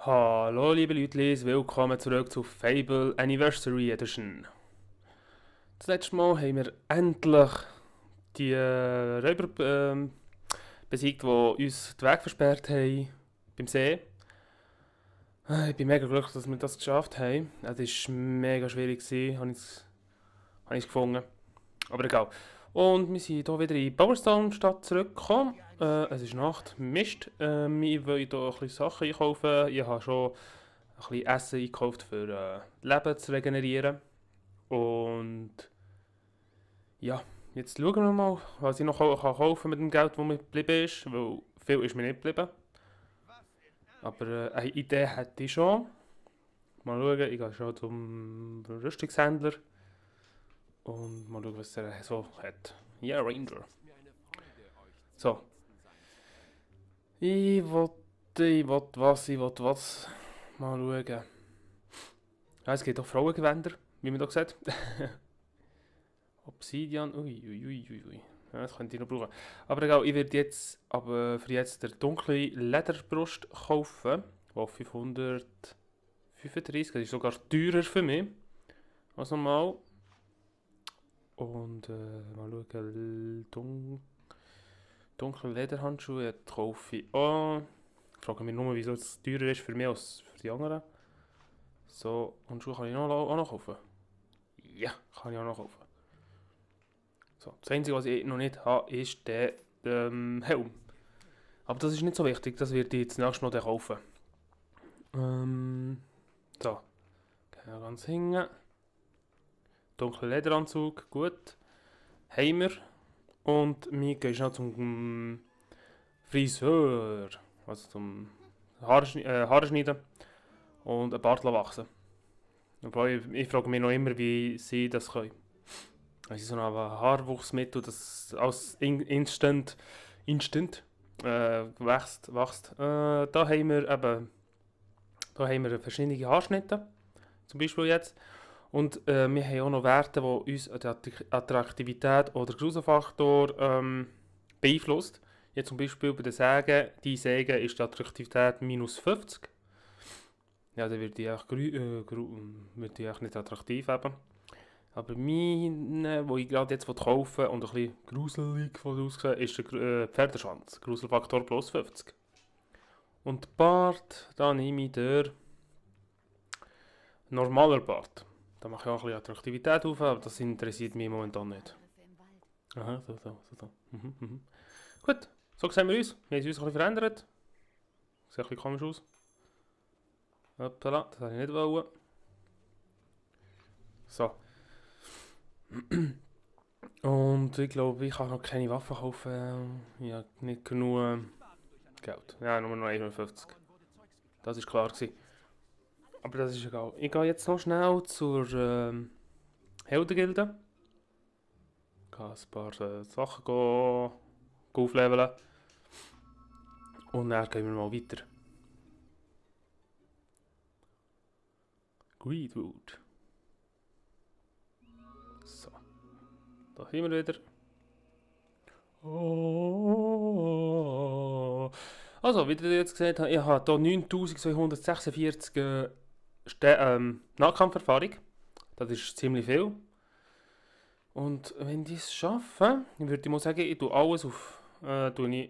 Hallo liebe Leute, willkommen zurück zu Fable Anniversary Edition. Das letzte Mal haben wir endlich die Räuber besiegt, die uns den Weg versperrt haben beim See. Ich bin mega glücklich, dass wir das geschafft haben. Es war mega schwierig, habe ich gefunden. Aber egal. Und wir sind hier wieder in Powerstone Stadt zurückgekommen. Es ist Nacht. Mist. Wir wollen hier ein bisschen Sachen einkaufen. Ich habe schon ein bisschen Essen eingekauft, für Leben zu regenerieren. Und ja, jetzt schauen wir mal, was ich noch kaufen kann mit dem Geld, das mir geblieben ist. Weil viel ist mir nicht geblieben. Aber eine Idee hätte ich schon. Mal schauen, ich gehe schon zum Rüstungshändler. Und mal schauen, was er so hat. Ja, Ranger. So. Ich will was. Mal schauen. Ja, es gibt auch Frauengewänder, wie man hier sieht. Obsidian, ui. Ja, das könnte ich noch brauchen. Aber egal, ich werde jetzt aber für jetzt der dunkle Lederbrust kaufen. Die 535, das ist sogar teurer für mich als normal. Und mal schauen, dunkle Lederhandschuhe kaufe ich auch. Ich frage mich nur, wieso es teurer ist für mich als für die anderen. So, und Schuhe kann ich auch noch kaufen. Ja, kann ich auch noch kaufen. So, das Einzige, was ich noch nicht habe, ist der Helm. Aber das ist nicht so wichtig, das werde ich jetzt nächstes Mal kaufen. So, gehen wir ganz hinten. Dunkler Lederanzug, gut. Haben wir. Und wir gehen schnell zum Friseur. Also zum Haare schneiden und ein Bart wachsen. Wobei, ich frage mich noch immer, wie sie das können. Es ist so ein Haarwuchsmittel, das als Instant wächst. Da haben wir eben verschiedene Haarschnitte, zum Beispiel jetzt. Und wir haben auch noch Werte, die uns die Attraktivität oder Gruselfaktor beeinflusst. Jetzt zum Beispiel bei den Sägen, die Säge ist die Attraktivität minus 50. Ja, dann wird die echt nicht attraktiv eben. Aber meine, die ich gerade jetzt kaufen will und ein bisschen gruselig aussehen, ist der Pferdeschwanz. Gruselfaktor plus 50. Und Bart, da nehme ich den normaler Bart. Da mache ich auch ein bisschen Attraktivität auf, aber das interessiert mich momentan nicht. Aha, so. Gut, so sehen wir uns. Wir haben uns ein bisschen verändert. Sieht ein bisschen komisch aus. Hoppala, das wollte ich nicht wollen. So. Und ich glaube, ich kann noch keine Waffen kaufen. Ich habe nicht genug Geld. Ja, nur noch 51. Das war klar gewesen. Aber das ist egal. Ich gehe jetzt noch schnell zur Heldengilde. Ich gehe ein paar Sachen aufleveln. Und dann gehen wir mal weiter. Greedwood. So. Da haben wir wieder. Oh. Also, wie ihr jetzt gesehen habt, ich habe hier 9246 Nahkampferfahrung. Das ist ziemlich viel. Und wenn ich es schaffe, dann würde ich mal sagen, ich tue alles einmal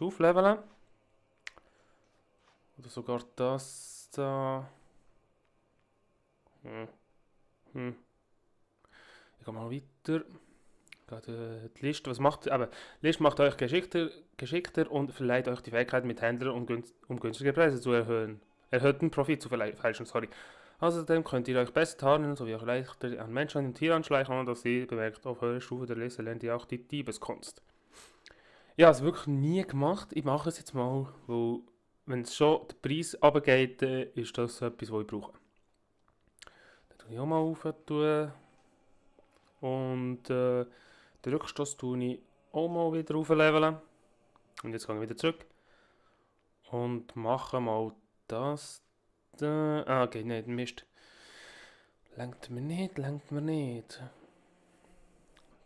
aufleveln. Oder sogar das da. Ich gehe mal weiter. Die Liste, was macht, aber die Liste macht euch geschickter und verleiht euch die Fähigkeit, mit Händlern um günstige Preise zu erhöhen. Erhöhten Profit zu fälschen, sorry. Außerdem könnt ihr euch besser tarnen, sowie auch leichter an Menschen und Tiere anschleichen, und dass ihr bemerkt, auf höherer Stufe der Liste lernt ihr auch die Diebeskunst. Ich habe es wirklich nie gemacht, ich mache es jetzt mal, weil wenn es schon der Preis runtergeht, ist das etwas, was ich brauche. Dann tue ich auch mal auf. Und den Rückstoß tue ich auch mal wieder aufleveln. Und jetzt gehe ich wieder zurück. Und mache mal das. Okay, nein, Mist. Lenkt mir nicht.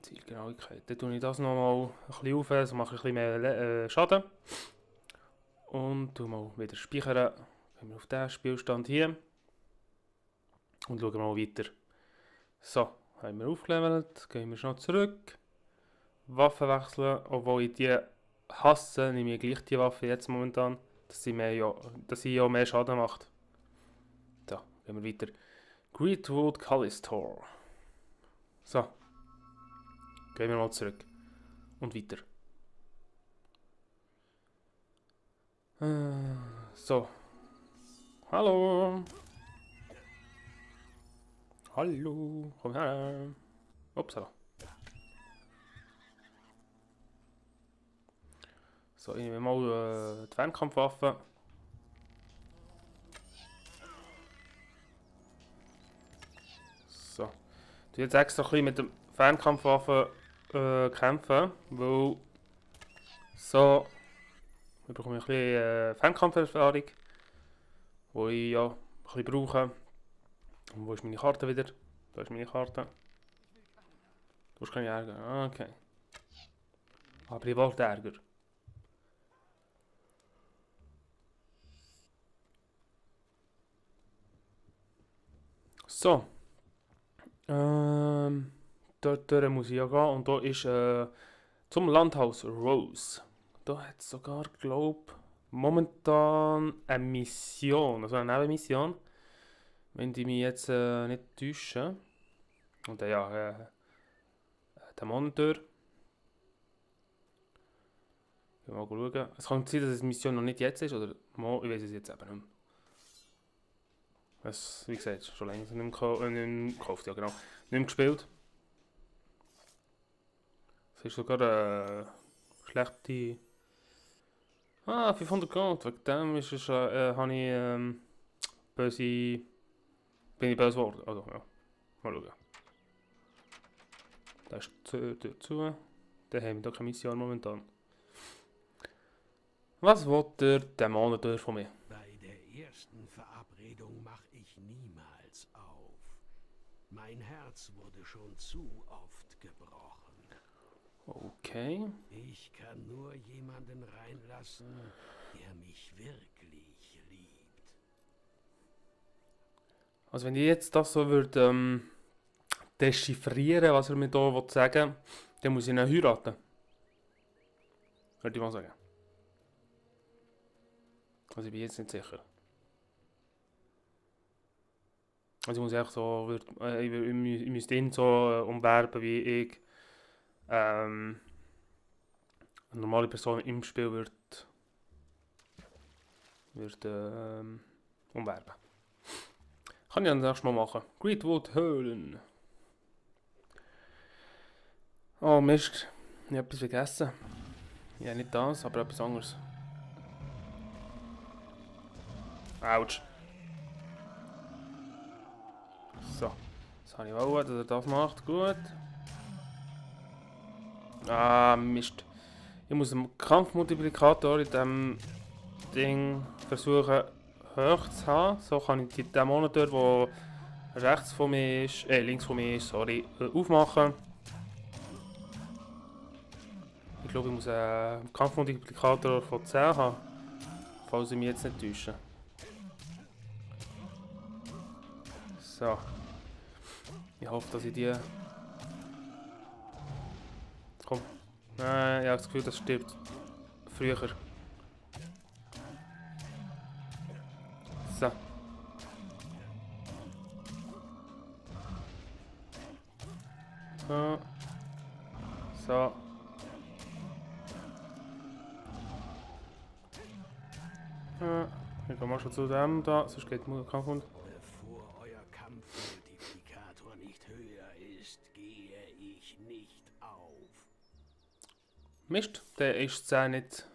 Zielgenauigkeit. Dann tue ich das nochmal ein bisschen auf, so mache ich ein bisschen mehr Schaden. Und tue mal wieder speichern. Gehen wir auf den Spielstand hier. Und schauen mal weiter. So, haben wir aufgelevelt. Gehen wir schon zurück. Waffen wechseln. Obwohl ich die hasse, nehme ich gleich die Waffe jetzt momentan. Dass sie ja mehr Schaden macht. So, gehen wir weiter. Greatwood Callistor. So. Gehen wir mal zurück. Und weiter. So. Hallo. Hallo. Komm her. Upsala. So, ich nehme mal die Fernkampfwaffe. So. Ich tue jetzt extra ein bisschen mit der Fernkampfwaffe kämpfen, weil so wir bekommen ein bisschen Fernkampferfahrung, die ich ja ein bisschen brauche. Und wo ist meine Karte wieder? Da ist meine Karte. Du hast keine Ärger. Ah, okay. Aber ich wollte Ärger. So. Dort muss ich ja gehen und da ist zum Landhaus Rose. Da hat es sogar, glaube momentan eine Mission, also eine Nebenmission. Wenn die mich jetzt nicht täuschen. Und ja, der Monitor. Ich mal schauen. Es kann sein, dass die Mission noch nicht jetzt ist, oder mal, ich weiß es jetzt eben nicht mehr. Es, wie gesagt, schon länger nicht mehr gekauft, ja genau. Nicht mehr gespielt. Es ist sogar eine schlechte... Ah, 500 Gold, wegen dem ist es, habe ich böse... Bin ich böse geworden, also ja, mal schauen. Da ist die Tür zu. Dann haben wir da keine Mission momentan. Was will der Dämonen von mir? Bei der ersten Verabredung mach ich niemals auf. Mein Herz wurde schon zu oft gebrochen. Okay. Ich kann nur jemanden reinlassen, der mich wirklich liebt. Also wenn ich jetzt das so würde dechiffrieren, was er mir hier sagen will, dann muss ich ihn heiraten. Würde ich mal sagen. Also ich bin jetzt nicht sicher. Also ich muss einfach so, ich müsste ihn so umwerben, wie ich eine normale Person im Spiel würde umwerben. Kann ich dann das mal machen. Greatwood Höhlen. Oh Mist, ich habe etwas vergessen. Ja, nicht das, aber etwas anderes. Autsch. So, das habe ich auch, dass er das macht. Gut. Ah, Mist. Ich muss den Kampfmultiplikator in diesem Ding versuchen hoch zu haben. So kann ich die Dämonen dort, die rechts von mir ist, links von mir ist, sorry, aufmachen. Ich glaube, ich muss einen Kampfmultiplikator von 10 haben, falls ich mich jetzt nicht täusche. So. Ich hoffe, dass ich die... Komm. Ich habe das Gefühl, das stirbt früher. So. So. So. Ich komme mal schon zu dem da, sonst geht der Kampf und... Bevor euer Kampfmultiplikator nicht höher ist, gehe ich nicht auf. Mist, der ist zwar nicht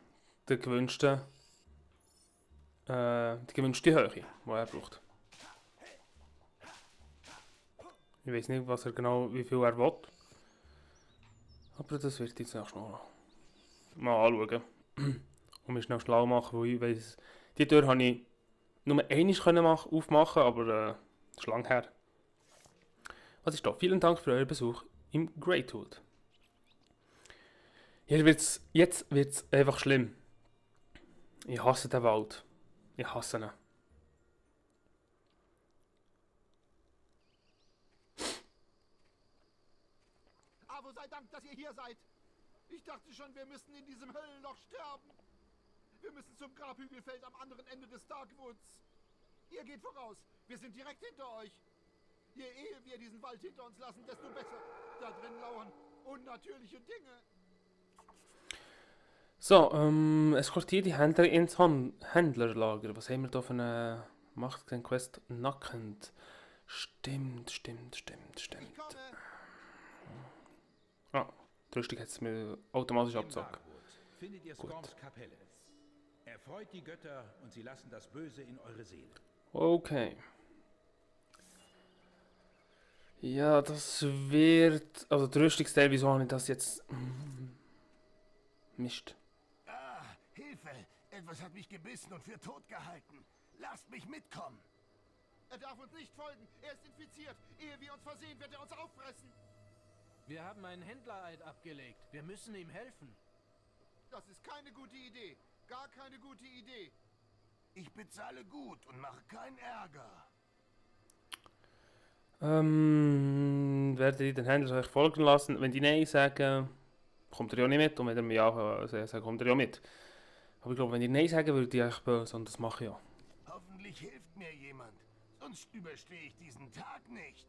der gewünschte, die gewünschte Höhe, die er braucht. Ich weiß nicht, was er genau, wie viel er will. Aber das wird ich jetzt noch mal anschauen. Und mich schnell schlau machen, weil ich weiss, die Tür konnte ich nur einmal aufmachen, aber das ist lang her. Was ist da? Vielen Dank für euren Besuch im Greatwood. Jetzt wird's einfach schlimm. Ich hasse den Wald. Ich hasse ihn. sei Dank, dass ihr hier seid. Ich dachte schon, wir müssten in diesem Höllenloch sterben. Wir müssen zum Grabhügelfeld am anderen Ende des Darkwoods. Ihr geht voraus. Wir sind direkt hinter euch. Je eher wir diesen Wald hinter uns lassen, desto besser. Da drin lauern unnatürliche Dinge. So, eskortiere die Händler ins Händlerlager. Was haben wir da für eine Macht-Quest? Nackend. Stimmt. Ich komme. Ah, die Rüstung hat es mir automatisch abgezogen. Findet ihr Storms Kapelle. Erfreut die Götter und sie lassen das Böse in eure Seele. Okay. Ja, das wird... Also der Rüstungsteil, wieso habe ich das jetzt... Mist. Ah, Hilfe! Etwas hat mich gebissen und für tot gehalten. Lasst mich mitkommen. Er darf uns nicht folgen. Er ist infiziert. Ehe wir uns versehen, wird er uns auffressen. Wir haben einen Händlereid abgelegt. Wir müssen ihm helfen. Das ist keine gute Idee. Gar keine gute Idee. Ich bezahle gut und mache keinen Ärger. Werdet ihr den Händler euch folgen lassen? Wenn die Nein sagen, kommt er ja nicht mit. Und wenn er mir Ja sagen, kommt er ja mit. Aber ich glaube, wenn die Nein sagen, würde ich euch böse und das mache ich ja. Hoffentlich hilft mir jemand. Sonst überstehe ich diesen Tag nicht.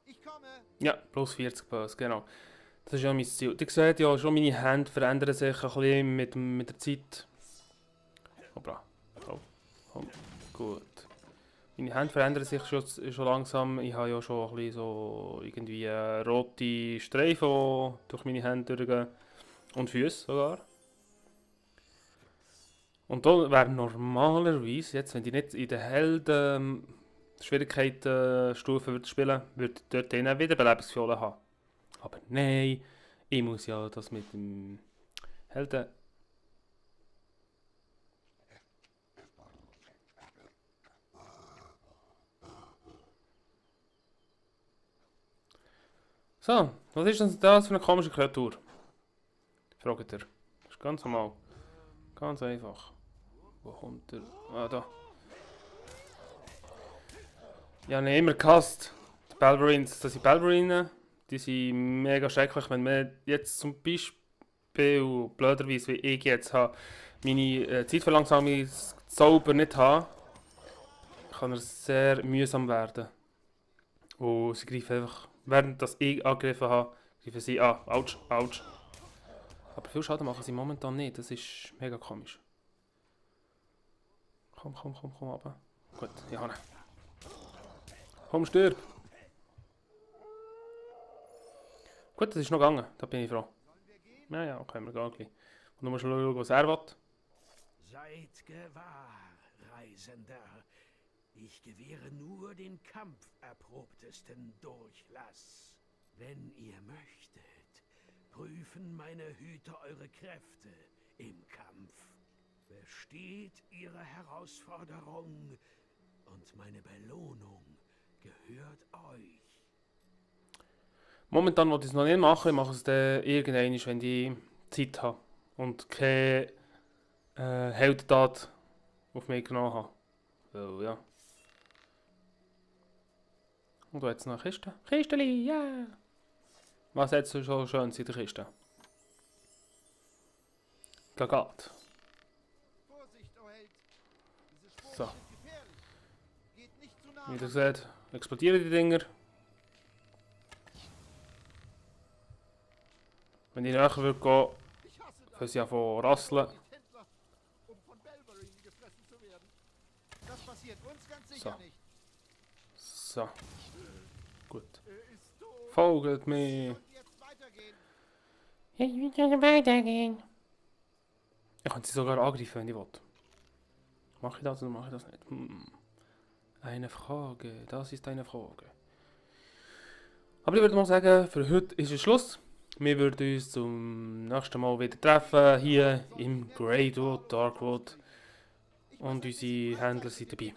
Ich komme. Ja, plus 40 böse, genau. Das ist ja mein Ziel. Ihr seht ja schon, meine Hände verändern sich ein bisschen mit der Zeit. Hoppla. Oh, gut. Meine Hände verändern sich schon langsam. Ich habe ja schon ein bisschen so irgendwie rote Streifen die durch meine Hände durchgehen. Und Füße sogar. Und da wäre normalerweise, jetzt wenn die nicht in der Helden Schwierigkeitsstufe spielen würde dort eine Wiederbelebungsfiole haben. Aber nein, ich muss ja das mit dem Helden... So, was ist denn das für eine komische Kreatur? Fragt er. Das ist ganz normal. Ganz einfach. Wo kommt er? Ah, da. Ja, ne, immer gehasst. Die Balverines, das sind Balverinen. Die sind mega schrecklich, wenn man jetzt zum Beispiel, blöderweise wie ich jetzt habe, meine Zeitverlangsamungszauber nicht habe, kann er sehr mühsam werden. Und sie greifen einfach, während das ich angegriffen habe, greifen sie an. Autsch, autsch. Aber viel Schaden machen sie momentan nicht, das ist mega komisch. Komm, runter. Gut, ja, ne. Komm, stirb! Gut, das ist noch gegangen, da bin ich froh. Ja, okay, wir gehen gleich. Und du musst schauen, was er will. Seid gewahr, Reisender. Ich gewähre nur den kampferprobtesten Durchlass. Wenn ihr möchtet, prüfen meine Hüter eure Kräfte im Kampf. Besteht ihre Herausforderung und meine Belohnung gehört euch. Momentan wollte ich es noch nicht machen, ich mache es dann irgendwann, wenn ich Zeit habe. Und keine Heldentat auf mich genommen habe. Weil, ja. Und da hat es noch eine Kiste. Kisteli, ja! Yeah. Was hat so schon schön in der Kiste? Gagat. Vorsicht, oh Held. Diese Sporen So. sind gefährlich. Geht nicht zu nah. Wie ihr seht, explodieren die Dinger. Wenn ich näher würde gehen, Ich hasse das. können sie anfangen rasseln. Händler, um von Balverine gefressen zu werden. Das passiert uns ganz sicher So. nicht. So, gut. Er ist tot. Folgt mir. Und jetzt weitergehen. Ich will gerne weitergehen. Ich kann sie sogar angreifen, wenn ich will. Mache ich das oder mache ich das nicht? Eine Frage, das ist eine Frage. Aber ich würde mal sagen, für heute ist es Schluss. Wir würden uns zum nächsten Mal wieder treffen, hier im Greatwood, Darkwood. Und unsere Händler sind dabei.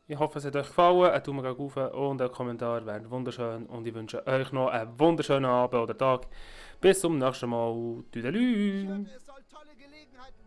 Ich hoffe, es hat euch gefallen. Ein Daumen hoch und ein Kommentar wäre wunderschön. Und ich wünsche euch noch einen wunderschönen Abend oder Tag. Bis zum nächsten Mal. Tüdelü! Es soll tolle Gelegenheiten